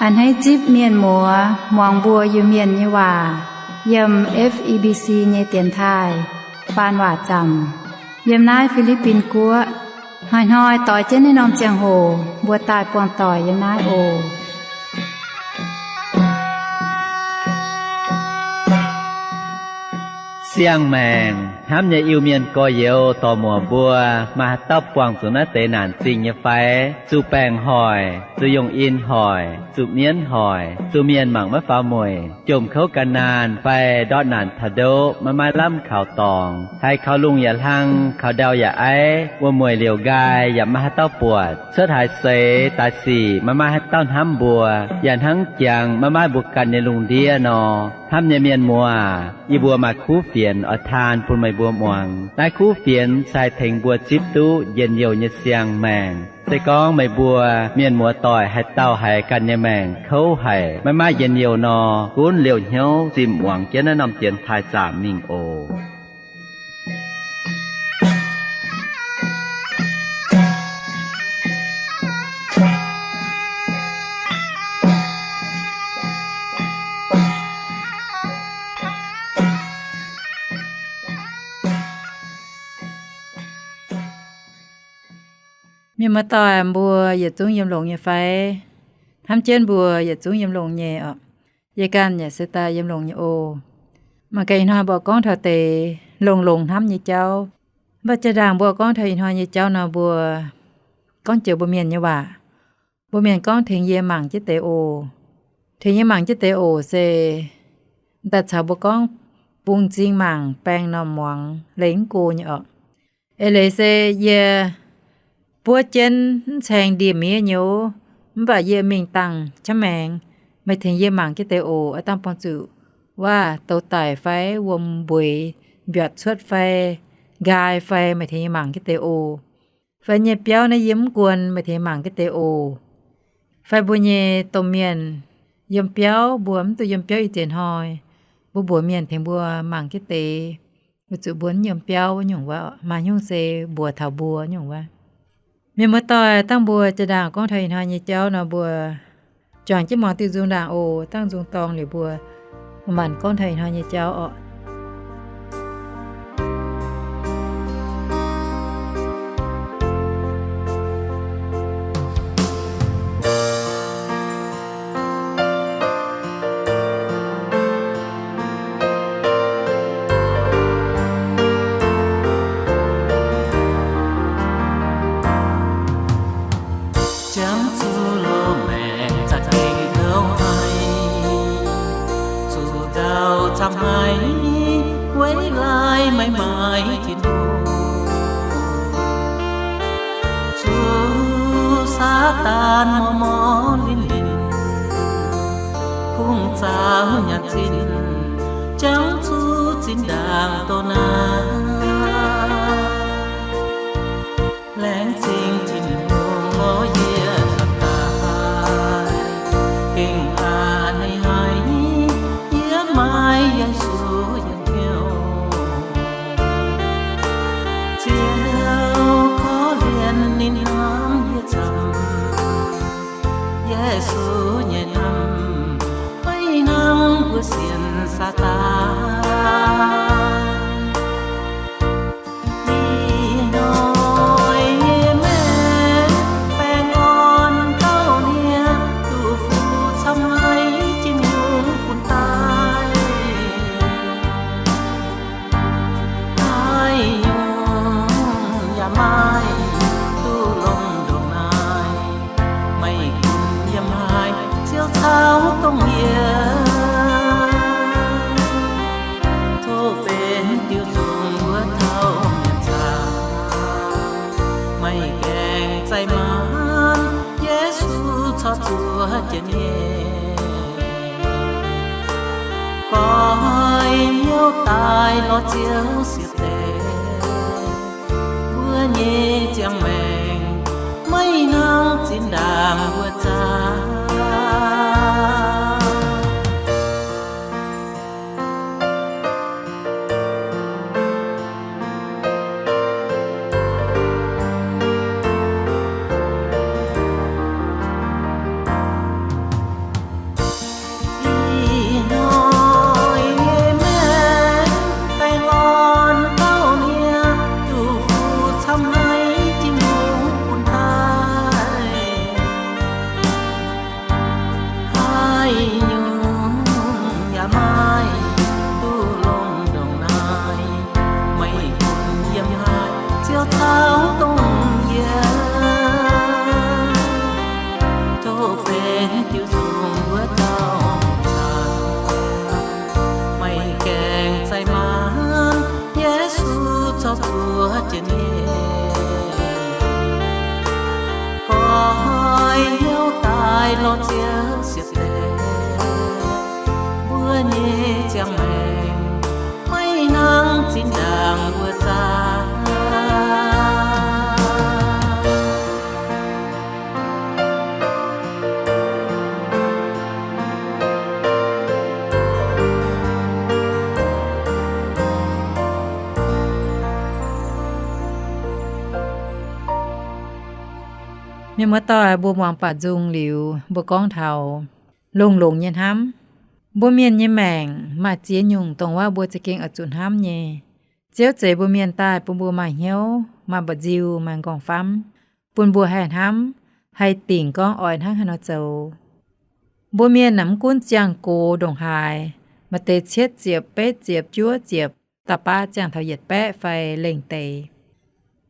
A'hneiv zipv mienh muoz muangx mbuo Iu-Mienh nyei waac yiem F E B C nyei dienx taaih faan waac zaamc yiem naaiv Fi^li^bin Guoqv. Hnoi-hnoi doix jienv naaiv norm ziangh hoc mbuo daaih buangh doic yiem naaiv oc. Siang-maengc hnamv nyei Iu-Mienh gorx-youz dorc-muoc mbuo, maaih haaix dauh buangh zuqc naaiv deix naanc zingh nyei fai? Zuqc baengc hoic, zuqc yungh in hoic, zuqc mienv hoic, zuqc mienh mangc maiv faaux mueic, jomc kouv gan naanh fai ndortv naanc taux ndoqv maiv maaih lamh kaux dorngx, haiz kaux lungh yaac hlang, kaux ndau yaac aiv, wuom-mueic liouc nqaai yaac maiv maaih haaix dauh buatc, cuotv haaix seix daaih sic maiv maaih haaix dauh hnamv mbuo, yaac hnangv jangx maiv maaih mbuo ganh nyei lungh ndiev nor, hnamv nyei mienh muoz, yie mbuo maaih kuv fienx oix taan bun meih mbuo muangx. Naaiv kuv fienx se haih tengx mbuo zipv duqv njien-youh nyei siang-maengc. Se gorngv meih mbuo mienh muoz doic haaix dauh haiz ganh nyei maengc kouv haic, maiv maaih njien-youh nor, gunv liouh hnyouv zimh muangx jienv naaiv norm dienx taaih zaamc mingh oc. Mienh muoz-doic, mbuo yietc zungv yiem longx nyei fai? Hnamv jienv mbuo yietc zungv yiem longx nyei oc. Yie ganh yaac se daaih yiem longx nyei oc. Mangc gaax ih hnoi mbuo gorngv taux deix longx-longx hnamv nyei jauv. Mv baac jaa-ndaangc mbuo gorngv taux ih hnoi nyei jauv nor, mbuo gorngv joux mbuo mienh nyei waac. Mbuo mienh gorngv tengx yie mangc jienv deix oc. Tengx yie mangc jienv deix oc se daaih caux mbuo gorngv bungx m'zing mangc baeng norm muangx leiz mv go nyei oc. Eix leiz se yie buov jienv mv caeng ndie-miev nyei, mv baac yie mingh dangh camv maengx. Meih tengx yie mangc jienv deix oc. Aav dangh buangh zuqc waac douz daic fai wuom mbueix mbiaatc cuotv fai nqaai fai, meih tengx yie mangc jienv deix oc. Fai nyei biauv naaiv yie mv guon, meih tengx mangc jienv deix oc. Fai mbuo nyei domh mienh yiem biauv, mbuo mv duqv yiem biauv ih ziex hnoi, mbuo mbuox mienh tengx mbuo mangc jienv deix, weic zuqc mbuo mv yiem biauv wuov nyungc wuov, maaih nyungc se mbuox taux mbuo nyungc wuov. Mienh muoz-doic, dangh mbuo jaa-ndaangc gorngv taux ih hnoi nyei jauv nor, mbuo juangc jienv muangx diuh nzung ndaangc oc. Dangh nzung dorng liuz mbuo manc-manc gorngv taux ih hnoi nyei jauv oc. Jangx zuqc loz-maengc za'gengh kouv haic, zuqc nzauh camv haic, weic laaix maiv maaih Tin-Hungh. Zuqc Saadaan morz-morz linh linh, kungx zaaux nyanc zinh, jangx zuqc zinh ndaangc doh naaiv. Laengz zingh Tin-Hungh lorz yie daaih, gengh a'hneiv haic, yie maaih Yesu yietc hnyouv. Ziouv korv-lienh ninh hnamv yie camv, Yesu nyei hnamv maiv hnangv mbuo sienx Saadaan. Ih hnoi nyei maengx baengh orn gauh nie, duqv fuqv camv haic, jiex nyungc bun daaih. Haaix nyungc yaac maaih duqv longx ndongc naaiv, meih gunv yiem haaix, Ziouv caux dongh yie. Tov benx diuh nzung wuov taux mienh zaangc, meih gaengh zaih maanc, Yesu corc zuov jienv nyei. Goix hnyouv daaih lorz Ziouv siec deix, mbuo nyei ziangh maengc maiv hnangv zinh ndaangc mbuo zaah. nyei ziangh maengc, maiv hnangv zinh ndaangc mbuo zaah. Mienh muoz-doic, mbuo muangx baac nzung liuz, mbuo gorngv taux longx-longx nyei hnamv. Mbuo mienh nyei maengc maaih ziex nyungc dongh wuov mbuo za'gengh oix zuqc hnamv nyei. Ziouv zeix mbuo mienh daaih bun mbuo maaih hnyouv, maaih mba'nziu, maaih nqorngv-famv, bun mbuo haih hnamv, haih dingc gorngv oix hnangv haaix nor zoux. Mbuo mienh naaic mv gunv ziangh gox ndongc haaix, maaih deix cietv ziepc, betv ziepc, juov ziepc, da'baav ziangh taux yietc baeqv fai lengh deix.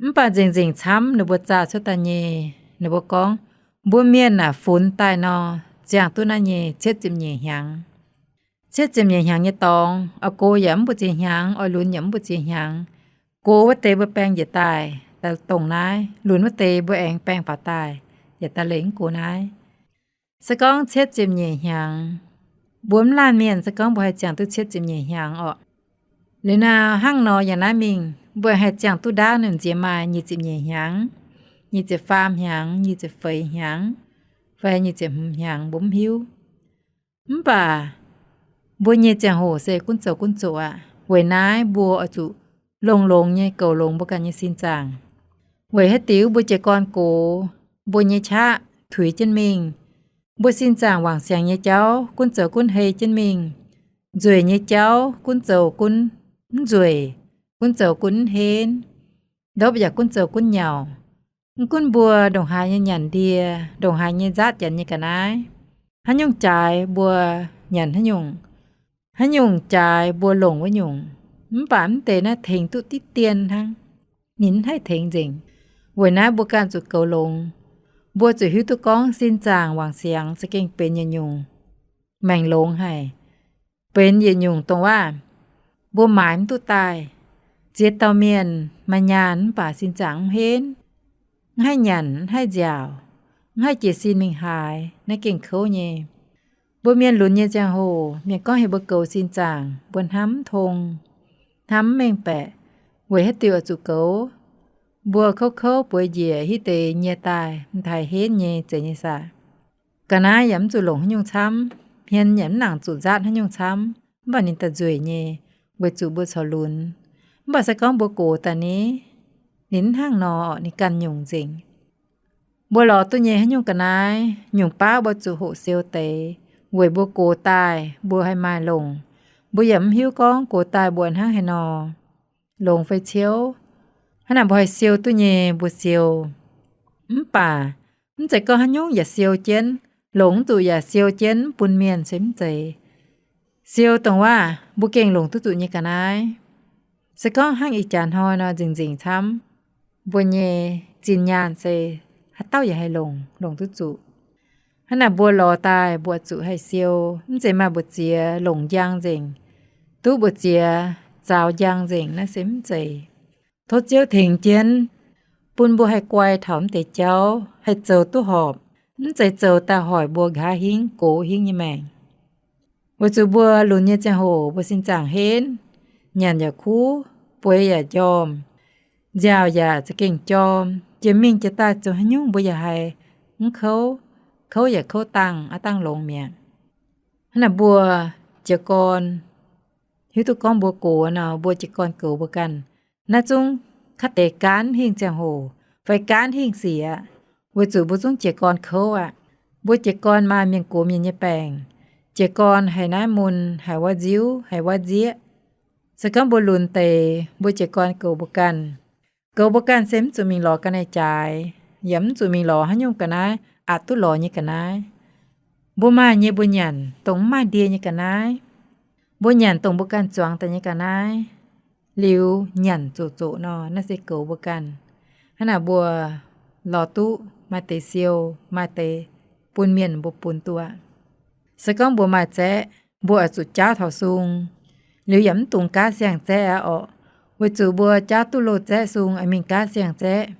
Mv baac nzengc-nzengc camv ninh mbuo zaah cuotv daaih nyei, ninh mbuo gorngv, mbuo mienh naaic funx daaih nor, ziangh duqv naaiv nyei cietv ziepc nyeic hnyangx. Cietv ziepc nyeic hnyangx nyei dorngx, oix gox yaac mv mbu'ziex hnyangx, oix lunx yaac mv mbu'ziex hnyangx. Gox wuov deix mbuo baeng njiec daaih, daaih dongh naaiv. Lunx wuov deix mbuo aengx baeng faaux daaih, yaac daaih lengc mv gox naaiv. Se gorngv cietv ziepc nyeic hnyangx, mbuo mv laanh mienh se gorngv mbuo haih ziangh duqv cietv ziepc nyeic hnyangx orqc. Liuz naaiv hnangv nor yangh naaiv mingh, mbuo haih ziangh duqv ndaauv ninh nziex maaih nyic ziepc nyeic hnyangx, nyic ziepc faam hnyangx, nyic ziepc feix hnyangx, fai nyic ziepc hmz hnyangx, mbuo mv hiuv. Mv baac mbuo nyei ziangh hoc se gunv zoux gunv zoqc aqv. Weic naaiv mbuo oix zuqc longx-longx nyei goux longx mbuo ganh nyei sin zaangc. Weic haaix diuc mbuo jiez gorn gox, mbuo nyei qaqv tuix jienv mingh, mbuo sin zaangc wangc siangx nyei jauv gunv zoux gunv hei jienv mingh, nzueic nyei jauv gunv zoux gunv mv nzueic, gunv zoux gunv mv henv, ndopv yaac gunv zoux gunv nyauc. Mv gunv mbuo ndongc haaix nyei nyanc ndie, ndongc haaix nyei nzaatv janx nyei ga'naaiv, haaix nyungc jaaix mbuo nyanc haaix nyungc, haaix nyungc jaaix mbuo longc wuov nyungc. Mv baac mv deix naaiv tengx duqv diqv dien hnangv. Ninh mv haih tengx nzengc. Weic naaiv mbuo ganh zuqc goux longx. Mbuo zuqc hiuv duqv gorngv sin zaangc wangc siangx za'gengh benx yietc nyungc maengc longx haic. Benx yietc nyungc dongh waac mbuo maaiz mv duqv daaih. Ziex dauh mienh maaih nyaanh mv baac sin zaangc mv henv, mv haih nyanc, mv haih nziaauc, mv haih jiez sin mingh haaix, naaiv gengh kouv nyei. Mbuo mienh lunx nyei ziangh hoc, mienh gorngv heuc mbuo goux sin zaangc, mbuo hnamv mv tong, hnamv mv mengh baeqc, weic haaix diuc oix zuqc goux? Mbuo kouv kouv bueix njiec hitv deix nyie daaih, m'daaih henv nyei zeiz nyei saah? Ga'naaiv yaac mv zuqc longc haaix nyungc camv, hmien yaac mv nangc zuqc nzaatv haaix nyungc camv, mv baac ninh daaih nzueic nyei, weic zuqc mbuo corc lunx. Mv baac se gorngv mbuo gox daaih ni, ninh mv hnangv nor, ninh ganh nyungc nzengc. Mbuo lorz duqv nyei haaix nyungc ga'naaiv, nyungc baav mbuo zuqc hoqc siou deix, weic mbuo gox daaih mbuo haih maaih longc. Mbuo yaac mv hiuv gorngv gox daaih mbuo hnangv haaix nor, longx fai ciouv. Hnangv naaic mbuo haih siou duqv nyei mbuo siou. Mv baac mv zeiz gorngv haaix nyungc yaac siou jienv, longc mv zuqc yaac siou jienv mv bun mienh se mv zeiz. Siou dongh waac mbuo gengh longc duqv zuqc nyei ga'naaiv. Se gorngv hnangv ih jaax hnoi nor nzengc-nzengc camv, mbuo nyei zinh nyaanh se haaix dauh yaac haih longc, longc duqv zuqc. Hnangv naaic mbuo lorz daaih mbuo zuqc haih siou, mv zeiz maaih mbu'ziex longc njang nzengc, duqv mbu'ziex zaaux njang nzengc, naaiv se mv zeiz. Tov Ziouv tengx jienv, bun mbuo haih guai taux mv deix jauv, haih zoux duqv horpc, mv zeiz zoux daaih hoic mbuo nqa'haav hingv gox hingv nyei maengc. Weic zuqc mbuo lunx nyei ziangh hoc mbuo sin zaangc henv, nyanc yaac kuv, bueix yaac njormh, nziaauc yaac za'gengh jorm, jiex mingh jiex daaih zoux haaix nyungc mbuo yaac haiz mv kouv, kouv yaac kouv dangh aqv, dangh longx mi'aqv. Hnangv naaic mbuo jiez gorn hiuv duqv gorngv mbuo gox nor, mbuo jiez gorn goux mbuo ganh. Naaiv zungv kaav deix gaanv hingh ziangh hoc fai gaanv hingh sic aqv, weic zuqc mbuo zungv jiez gorn kouv aqv. Mbuo jiez gorn maaih mienh gox mienh nyei baengc, jiez gorn haiz naaiv mun, haiz wuov nziuv, haiz wuov nzieqv. Se gorngv mbuo lunx deix, mbuo jiez gorn goux mbuo ganh. Goux mbuo ganh se mv zuqc mingh lorz ga'naaiv jaaix, yaac mv zuqc mingh lorz haaix nyungc ga'naaiv, aqc duqv lorz nyei ga'naaiv. Mbuo maaih nyei mbuo nyanc, dongh mv maaih ndie nyei ga'naaiv. Mbuo nyanc dongh mbuo ganh zuangx daaih nyei ga'naaiv, liuz nyanc zoqc zoqc nor, naaiv se goux mbuo ganh. Hnangv naaic mbuo lorz duqv maaih deix siou, maaih deix bun mienh mbuo bun duqv aqv. Se gorngv mbuo maaih zaeqv, mbuo oix zuqc jaauv taux sung, liuz yaac mv dungx gaav siang-zaeqv aqv orqc. Weic zuqc mbuo jaauv duqv loz-zaeqv sung, aengx mingh gaav siang-zaeqv.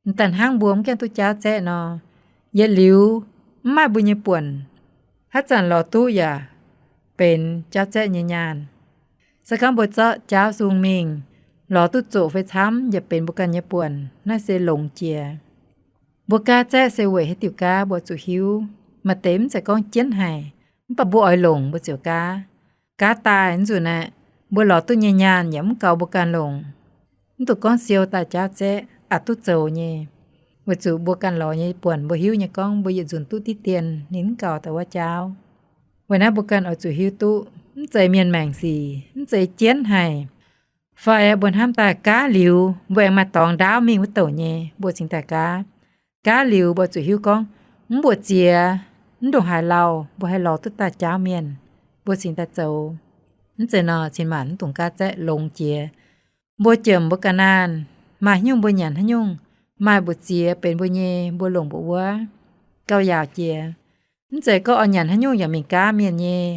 M'daaih hnangv mbuo mv gaengh duqv jaauv zaeqv nor, yietc liuz mv maaih mbuo nyei buonc. Haaix zanc lorz duqv yaac benx jaauv zaeqv nyei nyaanh. Se gorngv mbuo zorqv jaauv sung mingh, lorz duqv zoqc fai camv yaac benx mbuo ganh nyei buonc, naaiv se longx jiex. Mbuo gaav zaeqv se weic haaix diuc gaav mbuo zuqc hiuv. Maaih deix mv zeiz gorngv jienv haic, mv baac mbuo oix longc mbuo ziouc gaav. Gaav daaih nzunc naaiv, mbuo lorz duqv nyei nyaanh yaac mv gaux mbuo ganh longc. Mv dungx gorngv siou daaih jaauv zaeqv aqc duqv zoux nyei, weic zuqc mbuo ganh lorz nyei buonc mbuo hiuv nyei gorngv mbuo yietc nzunc duqv diqv dien ninh mv gaux daaih wuov jaauv. Weic naaiv mbuo ganh oix zuqc hiuv duqv mv zeiz mienh maengc sic, mv zeiz jienv haic. Fai mbuo hnamv daaih gaav liuz mbuo aengx maaih dorngx ndaauv mingh wuov douc nyei, mbuo cingx daaih gaav. Gaav liuz mbuo zuqc hiuv gorngv mv mbuoqc ziex, mv ndongc haaix lauh mbuo haih lorz duqv daaih jaauv mienh, mbuo cingx daaih zoux. Mv zeiz nor cin-maanc mv dungx gaav zaeqv longx jiex. Mbuo jomc mbuo ga'naanh, maaih haaix nyungc mbuo nyanc haaix nyungc, maaih mbuoqc ziex benx mbuo nyei mbuo longc mbuoqc wuov, gauh yaauc jiex. Mv zeiz gorngv oix nyanc haaix nyungc yaac mingh gaav mienh nyei,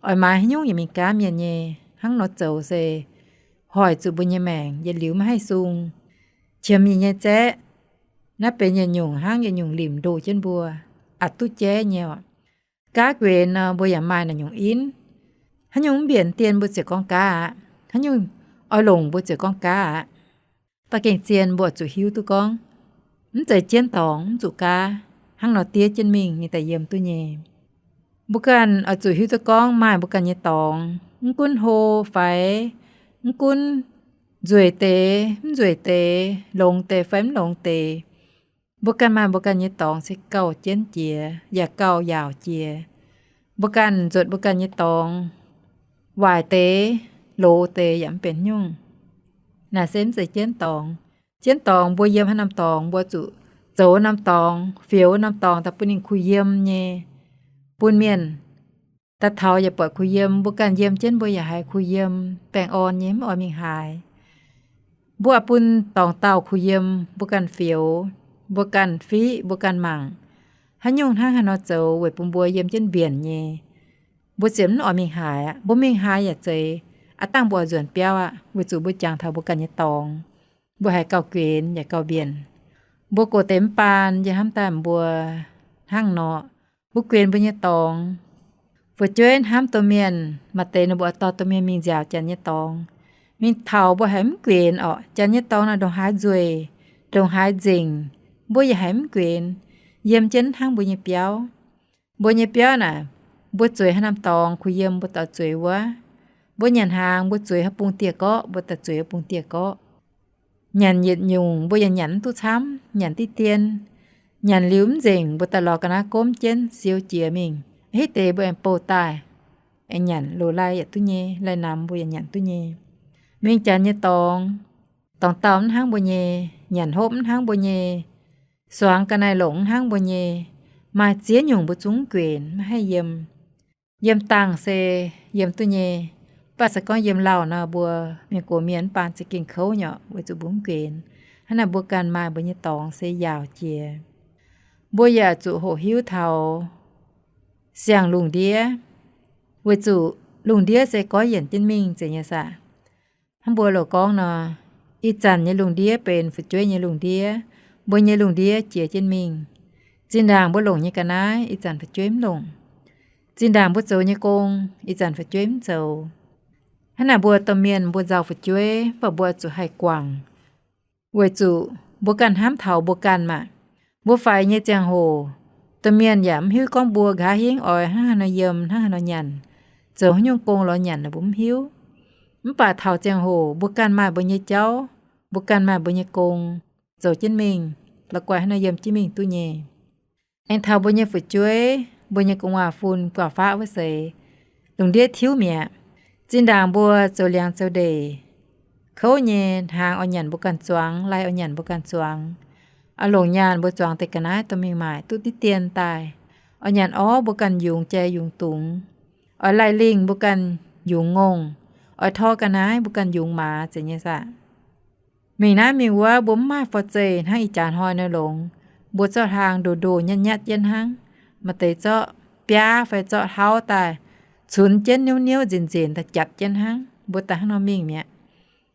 oix maaiz haaix nyungc yaac mingh gaav mienh nyei. Hnangv nor zoux se hoic zuqc mbuo nyei maengc yietc liuz maiv haih sung, qiemx yie nyei zaeqv. Naaiv benx yietc nyungc hnangv yietc nyungc limc ndoh jienv mbuo, aqc duqv jaiv nyei oc. Gaav guenx nor mbuo yaac maaih naaic nyungc inv. Haaix nyungc mv mbienc dien mbuo ziouc gorngv gaav aqv. Haaix nyungc oix longc mbuo ziouc gorngv gaav aqv. Mv baac gengh zien mbuo oix zuqc hiuv duqv gorngv mv zeiz jienv dorngx mv zuqc gaav. Hnangv nor diev jienv mingh ninh daaih yiem duqv nyei. Mbuo ganh oix zuqc hiuv duqv gorngv maaih mbuo ganh nyei dorngx, mv gunv hlo faix, mv gunv nzueic deix mv nzueic deix, longx deix fai mv longx deix, mbuo ganh maaih mbuo ganh nyei dorngx se gauh jienv jiex yaac gauh yaauc jiex. Mbuo ganh nzuotc mbuo ganh nyei dorngx, waaic deix, loz deix yaac mv benx nyungc. Naaic se mv zeiz jienv dorngx. Jienv dorngx mbuo yiem haaix norm dorngx mbuo zuqc zoux norm dorngx, fioux norm dorngx daaih bun ninh kuh yiem nyei, bun mienh daaih taux yaac buatc kuh yiem. Mbuo ganh yiem jienv mbuo yaac haiz kuh yiem, baengh orn nyei, mv oix mingh haaix. Mbuo bun dorngx dauh kuh yiem, mbuo ganh fioux, mbuo ganh fiqv, mbuo ganh mangc, haaix nyungc hnangv haaix nor zoux weic bun mbuo yiem jienv mbienc nyei, mbuo ziouc mv oix mingh haaix aqv. Mbuo mingh haaix yaac zeiz, aav dangh mbuo oix nzuonx biauv aqv, weic zuqc mbuo jangx taux mbuo ganh nyei dorngx. Mbuo haiz gauh guenx yaac gauh mbienc. Mbuo gox deix mv baan yie hnamv daaih mbuo hnangv nor, mbuo guenx mbuo nyei dorngx. Fu'jueiv hnamv domh mienh, maaih deix ninh mbuo dorh domh mienh mingh nziaauc janx nyei dorngx. Mingh taux mbuo haiz mv guenx orqc. Janx nyei dorngx naaic ndongc haaix nzueic, ndongc haaix nzengc, mbuo yaac haiz mv guenx. Yiem jienv hnangv mbuo nyei biauv. Mbuo nyei biauv naaic, mbuo zueiz haaix norm dorngx kuh yiem mbuo daaih zueiz wuov. Mbuo nyanc hnaangx mbuo zueiz haaix bung dieh gorqv mbuo daaih zueiz haaix bung dieh gorqv. Nyanc yietc nyungc mbuo yaac nyanc mv duqv camv, nyanc diqv dien. Nyanc liuz mv nzengc mbuo daaih lorz ga'naaiv gomv jienv siou jiex mingh. Hitv deix mbuo aengx bouh daaih, aengx nyanc loz-lai yaac duqv nyei, lai-namx mbuo yaac nyanc duqv nyei. Mingh janx nyei dorngx, dorngx dauh mv hnangv mbuo nyei, nyanc hopv mv hnangv mbuo nyei, suangx ga'naaiv-longc mv hnangv mbuo nyei, maaih ziex nyungc mbuo zungv mv guenx, maiv haih yiem. Yiem dangh se yiem duqv nyei, mv baac se gorngv yiem lauh nor, mbuo mienh gox mienh mv baan za'gengh kouv nyei, weic zuqc mbuo mv guenx. Hnangv naaic mbuo ganh maaih mbuo nyei dorngx se yaauc jiex. Mbuo yaac zuqc hoqc hiuv taux siang-lungh ndiev, weic zuqc lungh ndiev se goiv yienc jienv mingh zeiz nyei saah. Hnangv mbuo loz gorngv nor, ih zanc nyei lungh ndiev benx fu'jueiv nyei lungh ndiev, mbuo nyei lungh ndiev jiex jienv mingh. Zinh ndaangc mbuo longc nyei ga'naaiv, ih zanc fu'jueiv mv longc. Zinh ndaangc mbuo zoux nyei gong, ih zanc fu'jueiv mv zoux. Hnangv naaic mbuo domh mienh mbuo nzauh fu'jueiv, mv baac mbuo zuqc haih guangc, weic zuqc mbuo ganh hnamv taux mbuo ganh maah. Mbuo faix nyei ziangh hoc, domh mienh yaac mv hiuv gorngv mbuo nqa'haav hingv oix hnangv haaix nor yiem, hnangv haaix nor nyanc, zoux haaix nyungc gong lorz nyanc, mbuo mv hiuv. Mv baac taux ziangh hoc mbuo ganh maaih mbuo nyei jauv, mbuo ganh maaih mbuo nyei gong, zoux jienv mingh, la'guaih hnangv nor yiem jienv mingh duqv nyei. Aengx taux mbuo nyei fu'jueiv, mbuo nyei gu'nguaaz-fun, guaax-faqv wuov seix, lungh ndiev tiuv mi'aqv. Zinh ndaangc mbuo zoux liangx zoux ndeic, kouv nyei, hnaangx oix nyanc mbuo ganh zuangx, lai oix nyanc mbuo ganh zuangx. Oix longc nyaanh mbuo zuangx deix ga'naaiv dorh mingh maaic duqv diqv dien daaih. Oix nyanc orv mbuo ganh yungz jai yungz dungz. Oix lai lingh mbuo ganh yungz ngongh. Oix tor ga'naaiv mbuo ganh yungz maaz, zeiz nyei saah. Mingh naaiv mingh wuov mbuo mv maaih forv-zeih hnangv ih jaax hnoi nor longx. Mbuo zorqv hlang ndoh ndoh nyatv nyatv jienv hnangv. Maaih deix zorqv biaav fai zorqv hlauv daaih cunx jienv niouv niouv nzenc nzenc daaih japc jienv hnangv. Mbuo daaih hnangv nor mingh mi'aqv.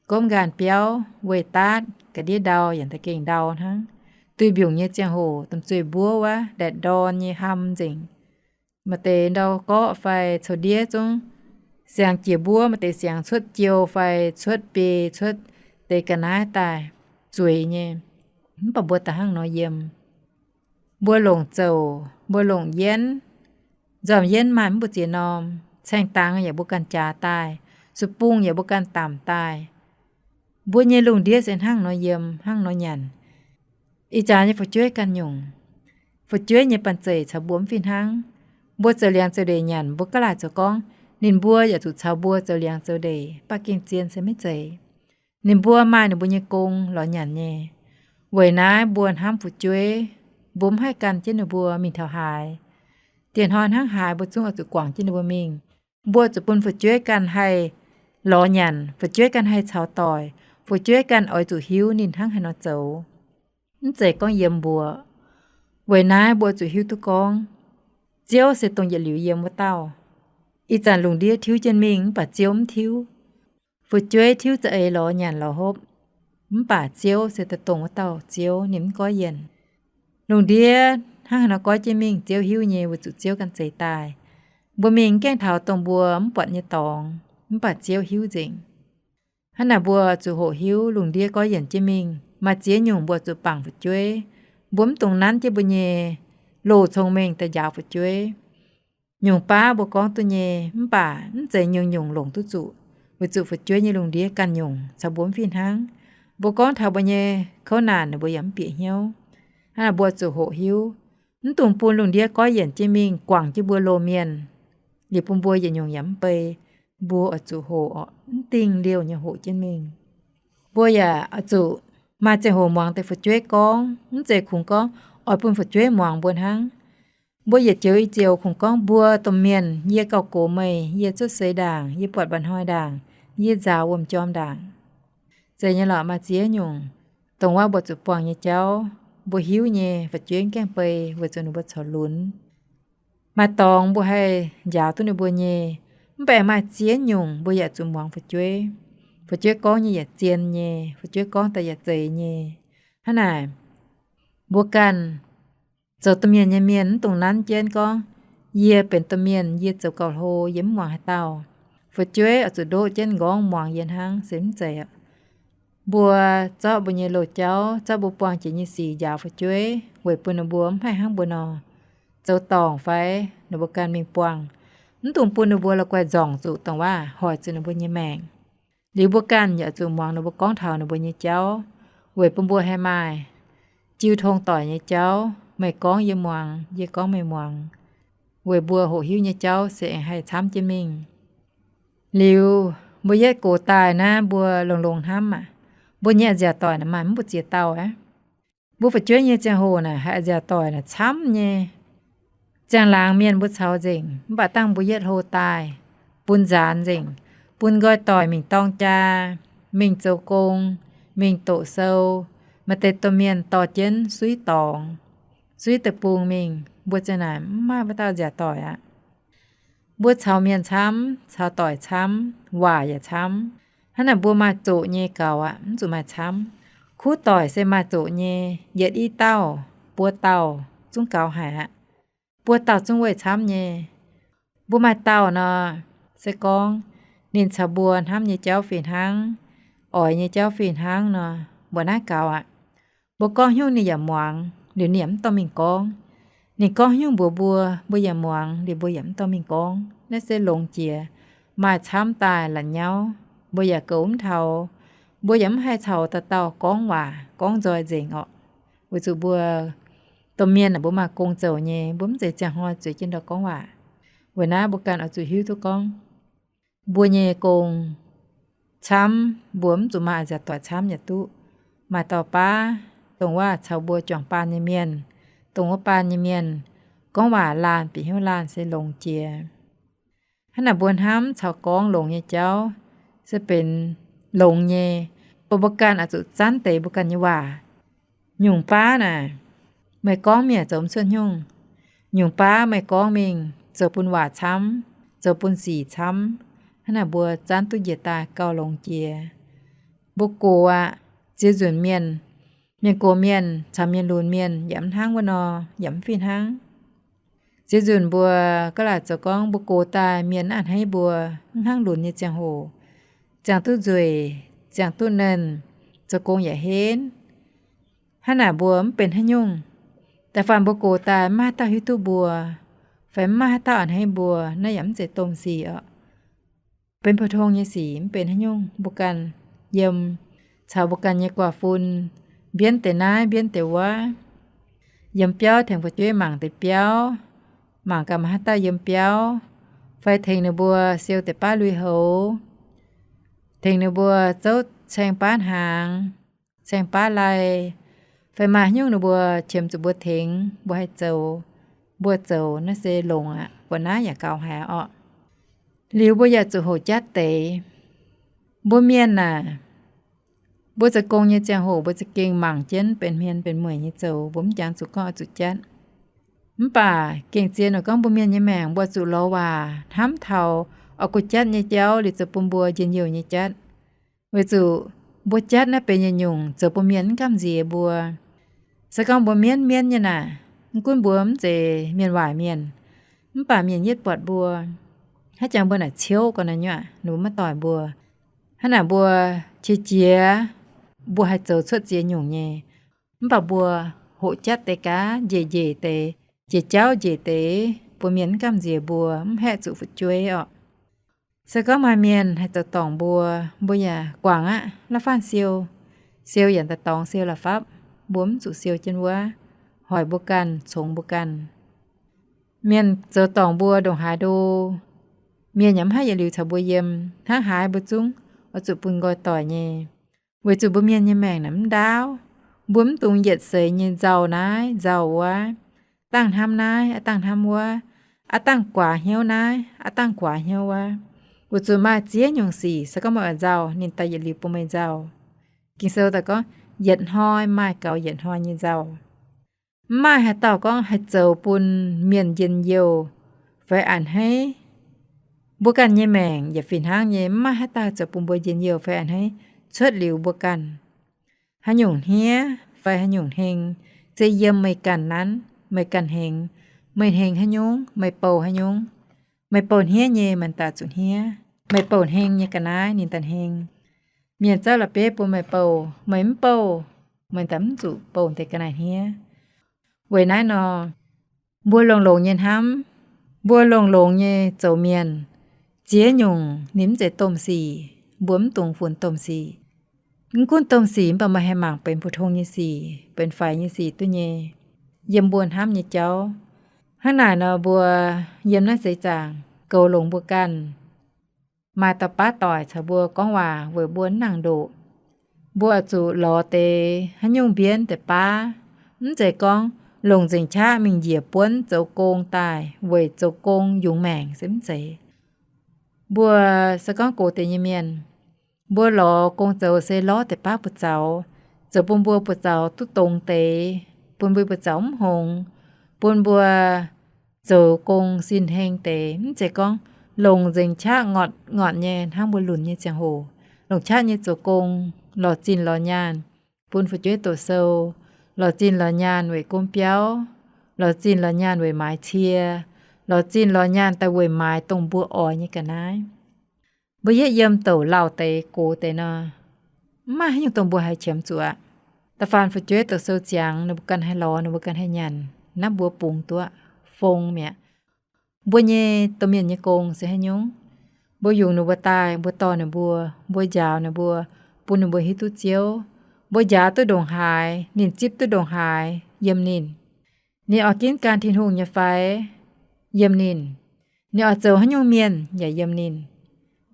Gomv nqaanh biauv, weih daatv ga'ndiev ndau yaac da'gengh ndau hnangv. Duih mbiungc nyei ziangh hoc, domh zueih mbuov wuov, ndaetc ndorn nyei, ham nzengc. Maaih deix ndau-gorqv fai coux ndiev zungv siangx jiex mbuov, maaih deix siangx cuotv jiou fai cuotv biei, cuotv deix ga'naaiv daaih zueiz nyei. Mv baac mbuo da'hnangv nor yiem. Mbuo longc zouc, mbuo longc yienv, nzormc yienv maaih mv mbu'ziex norm, caeng dangx yaac mbuo ganh jaax daaih, su bung yaac mbuo ganh damc daaih. Mbuo nyei lungh ndiev se hnangv nor yiem, hnangv nor nyanc. Ih zanc nyei fu'jueiv ganh nyungc, fu'jueiv nyei banh zeic caux mbuo mv fih hnangv. Mbuo zoux liangx zoux ndeic nyanc, mbuo gaav laaic zoux gorngv, ninh mbuo yaac zuqc caux mbuo zoux liangx zoux ndeic, baac gengh zien se maiv zeiz. Ninh mbuo maaih ninh mbuo nyei gong lorz nyanc nyei. Weic naaiv mbuo hnamv fu'jueiv, mbuo mv haih gan jienv ninh mbuo mingh taux haaix. Dieh hnoi hnangv haaix mbuo zungv oix zuqc guangc jienv ninh mbuo mingh. Mbuo zuqc bun fu'jueiv ganh haih lorz nyanc, fu'jueiv ganh haih caux doic, fu'jueiv ganh oix zuqc hiuv ninh hnangv haaix nor zoux. Mv zeiz gorngv yiem mbuo. Weic naaiv mbuo zuqc hiuv duqv gorngv, Ziouv se dongh yietc liuz yiem wuov dauh. Ih zanc lungh ndiev tiuv jienv mingh mv baac Ziouv mv tiuv. Fu'jueiv tiuv za'eix lorz nyanc lorz hopv, mv baac Ziouv se dongh wuov dauh Ziouv, ninh mv goiv yienc. Lungh ndiev hnangv haaix nor goiv jienv mingh Ziouv hiuv nyei, weic zuqc Ziouv ganh zeix daaih. Mbuo mingh mv gaengh taux dongh mbuo mv buatc nyei dorngx, mv baac Ziouv hiuv nzengc. Hnangv naaic mbuo zuqc hoqc hiuv lungh ndiev goiv yienc jienv mingh. Maaih ziex nyungc mbuo zuqc bangc fu'jueiv. Mbuo mv dungx nanv jienv mbuo nyei loz-cong-mengh daaih njaaux fu'jueiv. Nyungc baav mbuo gorngv duqv nyei, mv baac mv zeiz nyungc-nyungc longc duqv zuqc, weic zuqc fu'jueiv nyei lungh ndiev ganh nyungc caux mbuo mv fih hnangv. Mbuo gorngv taux mbuo nyei kouv naanc, ninh mbuo yaac mv bieqc hnyouv. Hnangv naaic mbuo zuqc hoqc hiuv. Mv dungx bun lungh ndiev goiv yienc jienv mingh guangc jienv mbuo loz-mienh, liuz bun mbuo yietc nyungc yaac mv bei. Mbuo oix zuqc hoqc, mv dingh liouh nyei hoqc jienv mingh. Mbuo yaac oix zuqc maaih ziangh hoc muangx deix fu'jueiv gorngv, mv zeiz kungx gorngv oix bun fu'jueiv muangx mbuo hnangv. Mbuo yietc joux i joux kungx gorngv mbuo domh mienh, yie gauh gox meih, yie cuotv seix ndaangc, yie buatc mba'hnoi ndaangc, yie nzaaux wuom-jorm ndaangc. Zeiz nyei lorqc, maaih ziex nyungc dongh wuov mbuo zuqc buangh nyei jauv, mbuo hiuv nyei fu'jueiv mv gaengh bei weic zuqc ninh mbuo corc lunx. Maaih dorngx mbuo haih njaaux duqv ninh mbuo nyei, mv baac maaih ziex nyungc mbuo yaac zuqc muangx fu'jueiv. Fu'jueiv gorngv nyei yaac zien nyei, fu'jueiv gorngv daaih yaac zeiz nyei. Hnangv naaic, mbuo ganh zoux domh mienh nyei mienh mv dungx nanv jienv gorngv, yie benx domh mienh, yie zoux gauh hlo, yie mv muangx haaix dauh. Fu'jueiv oix zuqc ndoqv jienv nqorngv muangx yie hnangv se mv zeiz aqv. Mbuo zorqv mbuo nyei loz-jauv, zorqv mbuo buangh jiex nyei sic njaaux fu'jueiv weic bun ninh mbuo mv haih hnangv mbuo nor zoux dorngc fai ninh mbuo ganh mingh buangh. Mv dungx bun ninh mbuo la'guaih nzorngc zuqc dongh waac hoic zuqc ninh mbuo nyei maengc. Liuz mbuo ganh yaac zuqc muangx ninh mbuo gorngv taux ninh mbuo nyei jauv, weic bun mbuo haih maaih jiu tong doic nyei jauv, meih gorngv yie muangx, yie gorngv meih muangx, weic mbuo hoqc hiuv nyei jauv se aengx haih camv jienv mingh. Liuz mbuo yietv gox daaih naaiv mbuo longx-longx hnamv aqv. Mbuo nyei a'nziaauc doic naaic maaih mv mbu'ziex dauh aqv. Mbuo fu'jueiv nyei ziangh hoc naaic haih a'nziaauc doic naaic camv nyei. Ziangh laangz mienh mbuo caux nzengc, mv baac dangh mbuo yietv hlo daaih, bun nzaanx nzengc, bun nqoi doic mingh dorng jaa, mingh zoux gong, mingh doqc sou, maaih deix domh mienh dorh jienv suiv dorngx, suiv deic-bung mingh, mbuo ziang naaic mv maaih wuov dauh nziaauc doic aqv. Mbuo caux mienh camv, caux doic camv, waac yaac camv. Hnangv naaic mbuo maaih zoqc nyei gaux aqv, mv zuqc maaih camv. Kuv doic se maaih zoqc nyei, yietc i dauh, buo dauh, zungv gaux haic aqv. Buo dauh zungv weih camv nyei. Mbuo maaih dauh nor, se gorngv ninh caux mbuo hnamv nyei jauv fih hnangv, oix nyei jauv fih hnangv nor, mbuo naaiv gaux aqv. Mbuo gorngv hnyouv ninh yaac muangx, liuz ninh yaac mv dorh mingh gorngv. Ninh gorngv hnyouv mbuox mbuo, mbuo yaac muangx, liuz mbuo yaac mv dorh mingh gorngv. Naaiv se longx jiex, maaih camv daaih la'nyauv, mbuo yaac goux mv taux. Mbuo yaac mv haih caux dauh dauh gorngv waac gorngv nzoih nzengc orqc, weic zuqc mbuo domh mienh aeqv, mbuo maaih gong zoux nyei, mbuo mv zeiz ziangh hnoi zueiz jienv ndau gorngv waac. Weic naaiv mbuo ganh oix zuqc hiuv duqv gorngv, mbuo nyei gong camv, mbuo mv zuqc maaih a'nziaauc doic camv yaac duqv. Maaih dauh baav, dongh waac caux mbuo juangc baan nyei mienh, dongh wuov baan nyei mienh gorngv waac laanh bieqc hnyouv laanh se longx jiex. Hnangv naaic mbuo hnamv caux gorngv longx nyei jauv se benx longx nyei, mbuo mbuo ganh oix zuqc zanv deix mbuo ganh nyei waac. Nyungc baav naaic, meih gorngv mienh zoux mv cuotv nyungc. Nyungc baav meih gorngv mingh zoux bun waac camv, zoux bun sic camv. Hnangv naaic mbuo zanv duqv njiec daaih gauh longx jiex. Mbuo gox aqv, ziex nzunc mienh, mienh gox mienh caux mienh lunx mienh yaac mv hnangv wuov nor, yaac mv fih hnangv. Nzunc mbuo ga'laaic zoux gorngv mbuo gox daaih mienh a'hneiv mbuo, mv hnangv lunx nyei ziangh hoc, ziangh duqv nzueic, ziangh duqv nernh, zoux gong yaac henv. Hnangv naaic mbuo mv benx haaix nyungc. Da'faanh mbuo gox daaih mv maaih haaix dauh hiuv duqv mbuo, fai mv maaih haaix dauh a'hneiv mbuo, naaiv yaac mv zeiz domh sic oc. Benx pou-tong nyei sic mv benx haaix nyungc. Mbuo ganh yiem caux mbuo ganh nyei guaax fun mbienv deix naaiv mbienv deix wuov, yiem biauv tengx fu'jueiv mangc deix biauv, mangc gaax maaih haaix dauh yiem biauv, fai tengx ninh mbuo siou deix baav lui-houx, tengx ninh mbuo zouv caeng baav hnaangx, caeng baav lai, fai maaih haaix nyungc ninh mbuo qiemx zuqc mbuo tengx, mbuo haih zoux, mbuo zoux naaiv se longx aqv, buatc naaiv yaac gaux haic orqc. Liuz mbuo yaac zuqc hoqc jatv deix. Mbuo mienh naaic, mbuo zoux gong nyei ziangh hoc mbuo za'gengh mangc jienv benx hmien benx mueic nyei zoux, mbuo mv jangx zuqc gorngv oix zuqc jatv. Mv baac gengh zien oix gorngv mbuo mienh nyei maengc mbuo zuqc lorz waac hnamv taux oix kuh jatv nyei jauv liuz zoux bun mbuo njien-youh nyei jatv. Weic zuqc mbuo jatv naaiv benx yietc nyungc zoux bun mienh mv gamh nziex mbuo. Se gorngv mbuo mienv mienv nyei naaic, mv gunv mbuo mv zeiz mienh waaic mienh, mv baac mienh yietv buatc mbuo, haaix jangx mbuo naaic ciouv ga'naaiv nyuoqc, ninh mbuo maiv doic mbuo. Hnangv naaic mbuo qiex jiez, mbuo haih zoux cuotv ziex nyungc nyei. Mv baac mbuo hoqc jatv deix gaax, njiec njiec deix, jiex jauv njiec deix, bun mienh mv gamh nziex mbuo, mv haeqv zuqc fu'jueiv orqc. Se gorngv maaih mienh haih zoux dorngc mbuo, mbuo yaac guangc aqv, la'faanh siou. Siou yaac daaih dorngx siou la'fapv, mbuo mv zuqc siou jienv wuov, hoic mbuo ganh, congx mbuo ganh. Mienh zoux dorngc mbuo ndongc haaix ndo, mienh yaac mv haih yietc liuz caux mbuo yiem. Hnangv haaix mbuo zungv oix zuqc bun nqoi doic nyei. Weic zuqc mbuo mienh nyei maengc naaic mv ndaauv. Mbuo mv dungx yietc seix nyei nzauh naaiv nzauh wuov, dangh hnamv naaiv, aa, dangh hnamv wuov, aa, dangh guaax hnyouv naaiv, aa, dangh guaax hnyouv wuov. Weic zuqc maaih ziex nyungc sic se gorngv meih oix nzauh, ninh daaih yietc liuz bun meih nzauh. Ging-Sou daaih gorngv, yietc hnoi maaih gaux yietc hnoi nyei nzauh. Mv maaih haaix dauh gorngv haih zoux bun mienh njien-youh fai a'hneiv. Mbuo ganh nyei maengc yaac fih hnangv nyei, mv maaih haaix dauh haih zoux bun mbuo njien-youh fai a'hneiv cuotv liuz mbuo ganh. Haaix nyungc hniev fai haaix nyungc heng, se yiem meih ganh nanv, meih ganh hengx. Meih hengx haaix nyungc, meih bouh haaix nyungc. Meih bouh hniev nyei, meih daaih zuqc hniev. Meih bouh heng nyei ga'naaiv, ninh daaih heng. Mienh zorqv la'bieiv bun meih bouh, meih mv bouh, meih daaih mv zuqc bouh deix ga'naaiv hniev. Weic naaiv nor, mbuo longx-longx nyei hnamv, mbuo longx-longx nyei zoux mienh, ziex nyungc ninh mv zeiz domh sic, mbuo mv dungx funx domh sic. Mv gunv domh sic mv baac meih haih mangc benx pou-tong nyei sic, benx faix nyei sic duqv nyei, yiem mbuo hnamv nyei jauv. Hnangv naaic nor mbuo yiem naaiv seix zaangc goux longx mbuo ganh. Maaih dauh baav doic caux mbuo gorngv waac weic mbuo mv nangc ndoqc. Mbuo oix zuqc lorz deix haaix nyungc mbienv deix baav. Mv zeiz gorngv longc nzengc qaqv mingh njiec buonv zoux gong daaih weic zoux gong yungz maengc se mv zeiz. Mbuo se gorngv gox deix nyei mienh, mbuo lorz gong zoux se lorz deix baav buoz-zaux, zoux bun mbuo buoz-zaux duqv dongz deix, bun mbuo buoz-zaux mv hngongx, bun mbuo zoux gong sin heng deix. Mv zeiz gorngv longc nzengc qaqv ngorc ngorc nyei hnangv mbuo lunx nyei ziangh hoc, longc qaqv nyei zoux gong, lorz zinh lorz nyaanh, bun fu'jueiv doqc sou, lorz zinh lorz nyaanh weic gomv biauv, lorz zinh lorz nyaanh weic maaiz cie, lorz zinh lorz nyaanh daaih weic maaiz dongh mbuo oix nyei ga'naaiv. Mbuo yietv yiem douc lauh deix gox deix nor, mv maaih haaix nyungc dongh mbuo haih qiemx zuqc aqv. Da'faanh fu'jueiv doqc sou ziangx, ninh mbuo ganh haih lorz, ninh mbuo ganh haih nyanc, naaiv mbuo bungx duqv fong mi'aqv. Mbuo nyei domh mienh nyei gong se haaix nyungc? Mbuo yungz ninh mbuo daaih, mbuo dorh ninh mbuo, mbuo njaaux ninh mbuo, bun ninh mbuo hiuv duqv Ziouv. Mbuo njaaux duqv ndongc haaix, ninh zipv duqv ndongc haaix, yiem ninh. Ninh oix ginv gan Tin-Hungh nyei fai? Yiem ninh. Ninh oix zoux haaix nyungc mienh yaac yiem ninh.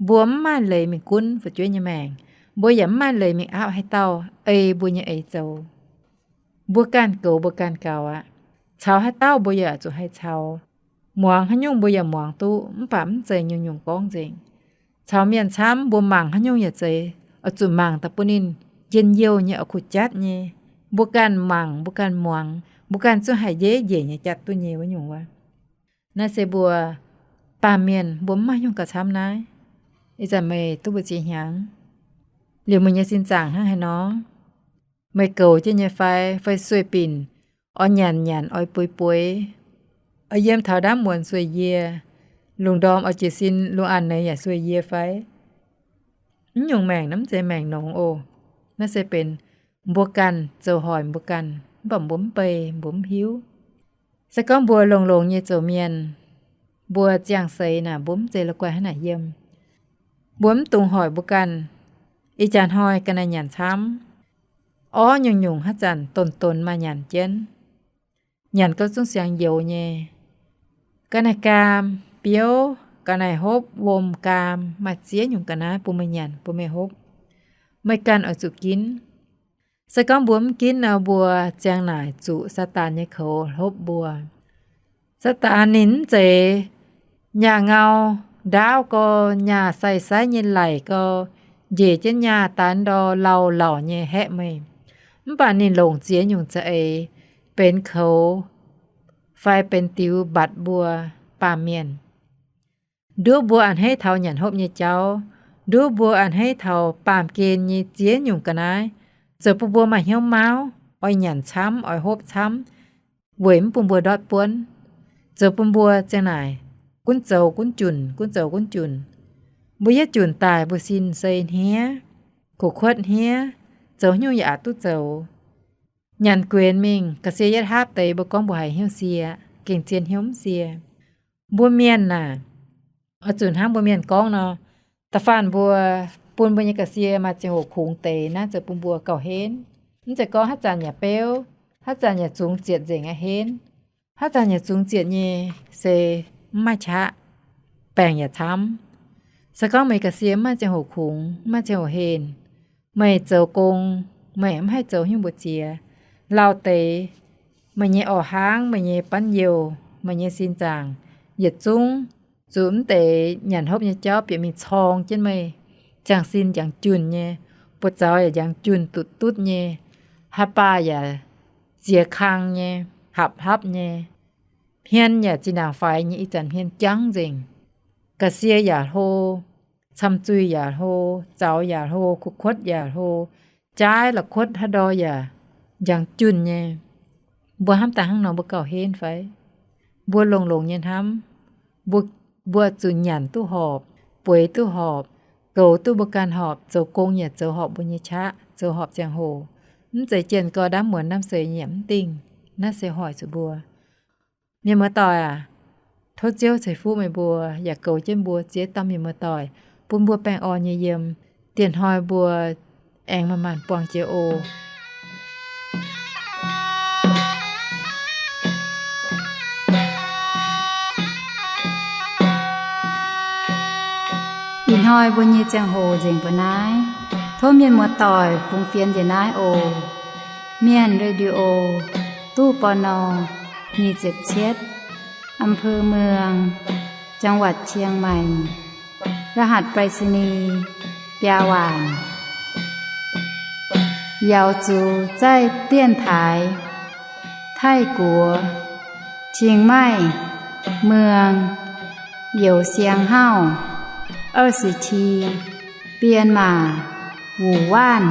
Mbuo mv maaih leiz mingh gunv fu'jueiv nyei maengc. Mbuo yaac mv maaih leiz mingh aapv haaix dauh ei mbuo nyei eix zoux. Mbuo ganh goux mbuo ganh gaux aqv. Caux haaix dauh mbuo yaac zuqc haih caux. Muangx haaix nyungc mbuo yaac muangx duqv, mv baac mv zeiz nyungc-nyungc gorngv nzengc. Caux mienh camv mbuo mangc haaix nyungc yaac zeiz oix zuqc mangc daaih bun ninh njien-youh nyei, oix kuh jatv nyei. Mbuo ganh mangc, mbuo ganh muangx, mbuo ganh zungv haih njev njiec nyei jatv duqv nyei wuov nyungc wuov. Naaiv se mbuo baamh mienh mbuo mv maaih nyungc gauh camv naaiv. Ih zanc meih duqv mbu'ziex hnyangx, liuz meih nyei sin zaangc hnangv haaix nor? Meih goux jienv nyei fai, fai sueih binc, oix nyanc nyanc, oix bueix bueix? Oix yiem taux ndaamv muonz sueih yie, lungh ndorm oix jiez sin lungh aanx neix yaac sueih yie fai? Mv nyungc maengc naaiv mv zeiz maengc nongx oc. Naaiv se benx mbuo ganh zoux hoic mbuo ganh, mv baac mbuo mv bei, mbuo mv hiuv. Se gorngv mbuo longx-longx nyei zoux mienh, mbuo ziangh seix naaic mbuo mv zeiz la'guaih hnangv naaic yiem. Mbuo mv dungx hoic mbuo ganh. Ih jaax hnoi ga'naaiv nyanc camv, orv nyungc-nyungc haaix zanc donx-donx maaih nyanc jienv. Nyanc gauh zungv siangx youx nyei. Ga'naaiv gaam biouv, ga'naaiv hopv, wuom, gaam, maaih ziex nyungc ga'naaiv bun meih nyanc, bun meih hopv. Meih ganh oix zuqc ginv. Se gorngv mbuo mv ginv nor, mbuo ziang naaic zuqc Saadaan nyei koux hopv mbuo. Saadaan ninh mv zeiz nyaah ngau ndaauv gau, nyaah sai-saiv nyei laic gau, njiec jienv nyaah daaih ndor lauh lauc nyei haeqv meih. Mv baac ninh longc ziex nyungc za'eix benx koux fai benx diux mbatc mbuo baamh mienh. Nduov mbuo a'hneiv taux nyanc hopv nyei jauv, nduov mbuo a'hneiv taux baamh gen nyei ziex nyungc ga'naaiv, zoux bun mbuo maaih hnyouv mauv, oix nyanc camv, oix hopv camv, weic mv bun mbuo ndortv buonv, zoux bun mbuo ziang naaic gunv zoux gunv junc, gunv zoux gunv junc. Mbuo yietv junc daaih mbuo sin sei hniev, kuv kuotv hniev, zoux haaix nyungc yaac aqc duqv zoux. Nyanc guenx mingh, ga'sie yietv haapv deix mbuo gorngv mbuo haiz hnyouv sie, gengh zien hnyouv mv sie. Mbuo mienh naaic, oix zuqc hnangv mbuo mienh gorngv nor, da'faanh mbuo bun mbuo nyei ga'sie maaih ziangh hoc kungx deix naaiv zoux bun mbuo gauh henv. Mv zeiz gorngv haaix zanc yaac beuv, haaix zanc yaac zungx zietc nzengc aqv henv. Haaix zanc yaac zungx zietc nyei se mv maaih qaqv, baengc yaac camv. Se gorngv meih ga'sie mv maaih ziangh hoc kungx, mv maaih ziangh hoc henv, meih zoux gong, meih mv haih zoux haaix nyungc mbu'ziex, lauh deix, meih nyei orqc hnangv, meih nyei banv youh, meih nyei sin zaangc, yietc zungv zuqc mv deix nyanc hopv nyei jauv bieqc mingh corng jienv meih. Ziangh sin njangx junh nyei, buoz-zaux yaac njangx junh dutv dutv nyei, haaix baaih yaac ziex kang nyei, hapv hapv nyei. Hmien yaac zinh ndaangc faix nyei, ih zanc hmien jangv nzengc. Ga'sie yaac hlo, camv zuih yaac hlo, zaux yaac hlo, kuv kuotv yaac hlo, jaaiv la'kuotv haaix ndau yaac njangx junh nyei. Mbuo hnamv daaih hnangv nor mbuo gauh henv fai? Mbuo longx-longx nyei hnamv, mbuo, mbuo zuqc nyanc duqv horpc, bueix duqv horpc, goux duqv mbuo ganh horpc, zoux gong yaac zoux horpc mbuo nyei qaqv, zoux horpc ziangh hoc. Mv zeiz jienh gau ndaamv muonz ndaamv seix yaac mv dingh. Naaiv se hoic zuqc mbuo. Mienh muoz-doic aac, tov Ziouv ceix fuqv meih mbuo, yaac goux jienv mbuo ziex dauh mienh muoz-doic, bun mbuo baengh orn nyei yiem. Dieh hnoi mbuo aengx manc-manc buangh jiex oc. Ih hnoi mbuo nyei ziangh hoc nzengc mbuo naaiv. Tov mienh muoz-doic fungx fienx njiec naaiv oc. Mienh Radio, ตู้ ปณ. nyic ziepc cietv, อำเภอเมือง จังหวัดเชียงใหม่ รหัสไปรษณีย์ biaa waanc. 瑶族在电台 Taiv-Guoqv เชียงใหม่ เมือง Youz Siang Hauv, 二十七, 编码 Wu Wanv.